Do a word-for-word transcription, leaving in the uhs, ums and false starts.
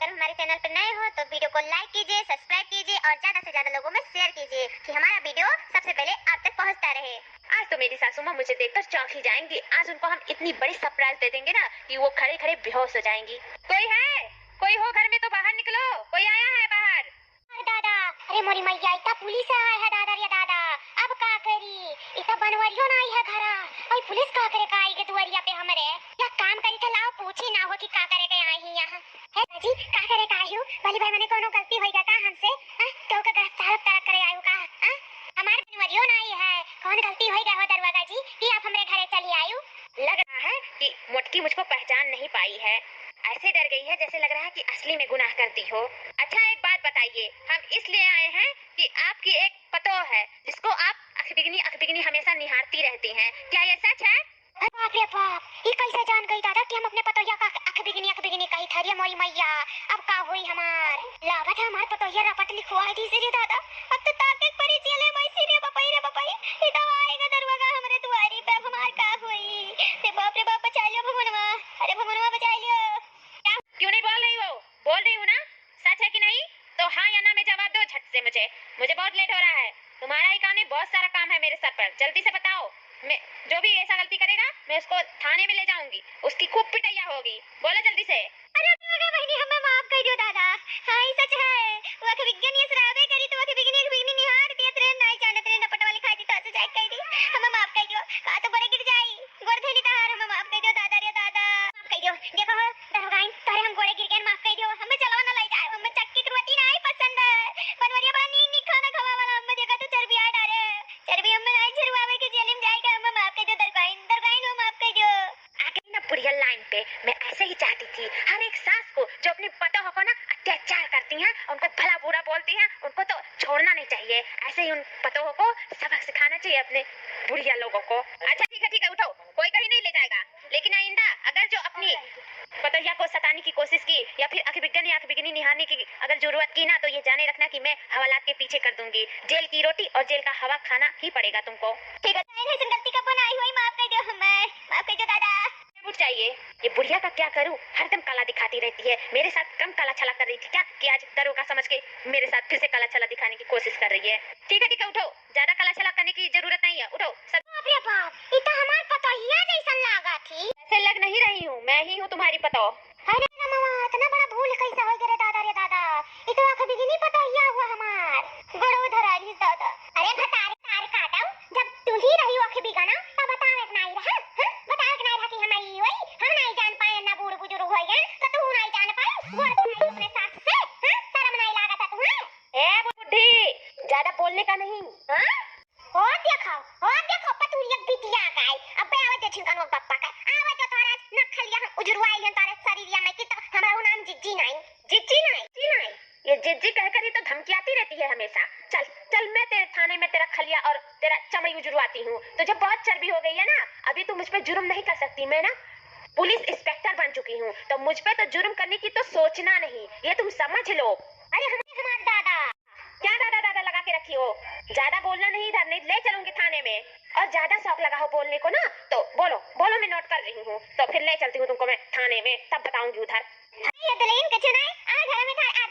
अगर हमारे चैनल पर नए हो तो वीडियो को लाइक कीजिए, सब्सक्राइब कीजिए और ज्यादा से ज्यादा लोगों में शेयर कीजिए कि हमारा वीडियो सबसे पहले आप तक पहुंचता रहे। आज तो मेरी सासू माँ मुझे देखकर चौंक ही जाएंगी। आज उनको हम इतनी बड़ी सरप्राइज दे देंगे ना कि वो खड़े खड़े बेहोश हो जाएंगी। कोई है? कोई हो घर में तो बाहर निकलो, कोई आया है बाहर? अरे दादा, अरे मोरी मैया, इतना पुलिस आया है दादा रे दादा। अब का करी? इतना बनवरियो ना आई है घरा। अरे पुलिस का करे का आई के दुआरिया पे हमरे? या काम करी था, लाओ पूछी ना हो कि का करे के आई ही यहाँ। है जी, का करे का आई हो? भली भाई मने कोनो गलती होई गा का हमसे? हाँ? केहू के गिरफ्तार उफ्तार करे आई हो का? हाँ? हमार बनवरियो ना आई है, कौन गलती होई गा हो दरोगा जी कि आप हमरे घरे चली आई हो? लग रहा है कि मोटकी मुझको पहचान नहीं पाई है। ऐसे डर गई है जैसे लग रहा है कि असली में गुनाह करती हो। अच्छा एक बात बताइए, हम इसलिए आए हैं कि आपकी एक पतोह है जिसको आप अखबिगनी अखबिगनी हमेशा निहारती रहती हैं, क्या ये सच है? अरे बाप रे बाप, ये कैसे जान गई दादा कि हम अपने पतोहिया का अखबिगनी अखबिगनी कही था रे मोरी मैया? अब का होई हमार? लावत है हमार पतोहिया रपट लिखवाई दी से रे दादा। अब तो ताके परी जेले में सी रे बपई रे बपई। ये तो आएगा दरोगा हमरे दुआरी पे, अब हमार का होई? रे बाप रे बाप, बचा लियो भगवानवा। अरे भगवानवा बचा लियो। क्या? क्यों नहीं बोल रही हो? बोल रही हूँ ना, सच है कि नहीं? तो हाँ या ना में जवाब दो झट से मुझे, मुझे बहुत लेट हो रहा है। तुम्हारा ही काम नहीं, बहुत सारा काम है मेरे सर पर, जल्दी से बताओ। मैं, जो भी ऐसा गलती करेगा मैं उसको थाने में ले जाऊंगी, उसकी खूब पिटैया होगी। बोलो जल्दी से। अरे दरोगा बहिनी, हमें माफ कर दियो दादा। हाँ, ये सच है। वो अखबिगनी शराबे करी तो अखबिगनी अखबिगनी निहार दिए, ट्रेन नहीं जाने, ट्रेन पटवाली खाई थी तो ऐसे जाए कह दी। हमें माफ कर दियो। का तो बड़े गिर जाई। गोड़ धइली तहार, हमें माफ कइ दियो दादा रे दादा। माफ कइ दियो। देखो हो, दरोगाइन, तोहरे हम गोड़े गिर गए, माफ कइ दियो। हमें चलवा ना लइ जाए, हमें चक्की के रोटी नाहीं पसंद है। बनवरिया बड़ा नीक नीक खाना खवावला, हमें देखा तो चर्बी आ डारे। चर्बी हमें नाहीं झुरवावे के जेल में जाएगा, हमें माफ कइ दियो दरोगाइन, दरोगाइन हो माफ कइ दियो। आ गई ना बुढ़िया लाइन पे। मैं ऐसे ही चाहती थी हर एक सास को जो अपने पतोह को ना अत्याचार करती हैं, उनको भला बुरा बोलती हैं, उनको तो छोड़ना नहीं चाहिए। ऐसे ही उन पतोहों को सबक सिखाना चाहिए अपने बुढ़िया लोगों को। अच्छा ठीक है, ठीक है, उठो, कोई कहीं नहीं ले जाएगा, लेकिन आइंदा अगर जो अपनी पतोहिया को सताने की कोशिश की या फिर अखबिगनी अखबिगनी निहारने की अगर जरूरत की ना, तो ये जाने रखना कि मैं हवालात के पीछे कर दूंगी जेल की रोटी और जेल का हवा खाना ही पड़ेगा तुमको। ठीक है, नहीं, नहीं, गलती का बनाई हुई, माफ कर दो हमें, माफ कर दो दादा। उठ जाइए। ये बुढ़िया का क्या करूं, हरदम कला दिखाती रहती है। मेरे साथ कम कला छला कर रही थी क्या कि आज दरोगा समझ के मेरे साथ फिर से कला छला दिखाने की कोशिश कर रही है? ठीक है, ठीक है, उठो, ज्यादा कला छला करने की जरूरत नहीं है, उठो सब। बाप रे बाप, ई तो हमार पतोहिया जैसन लागा थी। ऐसे लग नहीं रही हूँ, मैं ही हूँ तुम्हारी पतोह। अरे रमवा, इतना बड़ा भूल कैसे हो गए रे दादा रे दादा? ई तो अखबिगनी पतोहिया हुआ हमार। गोड़ो धराइलिस दादा। अरे भतारे तार काटो, जब तू ही रही अखबिगना, तब बतावे के नाई रहा, हाँ? बतावे के नाई रहा कि हमारी वही, हम नाई जान पाए, ना बूढ़ बुजुर्ग हो गए, तो तू नाई जान पाए, गोड़ धराई अपने सास से, हाँ? शर्म नाई लागत है तुम्हें? ए बुढ़ी, ज्यादा बोलने का नहीं। हाँ? और देखो, और देखो, पतुरिया बिटिया गई। अबे आवे दे छिनकन वो पप्पा का। आवे तो तारा नखलिया हम उजुरवाई लेन तारे शरीरिया में कि तो हमारा नाम जिज्जी नाई। जिज्जी नाई, जिज्जी नाई। ये जिज्जी कहकर ही तो धमकियाती रहती है हमेशा। चल, चल मैं तेरे थाने में तेरा खलिया और तेरा चमड़ी उजुरवाती हूँ। तुझे बहुत चर्बी हो गई है ना, अभी तू मुझ पे जुर्म नहीं कर सकती। मैं ना पुलिस इंस्पेक्टर बन चुकी हूँ, तो मुझ पे तो जुर्म करने की तो सोचना नहीं, ये तुम समझ लो। अरे हमारे, हमारे दादा, क्या दादा दादा लगा के रखी हो? ज्यादा बोलना नहीं इधर, नहीं ले चलूंगी थाने में। और ज्यादा शौक लगा हो बोलने को ना, तो बोलो, बोलो, मैं नोट कर रही हूँ। तो फिर ले चलती हूँ तुमको मैं थाने में, तब बताऊंगी उधर। अरे ये दुल्हन के चुनाई, आ घर में था, आ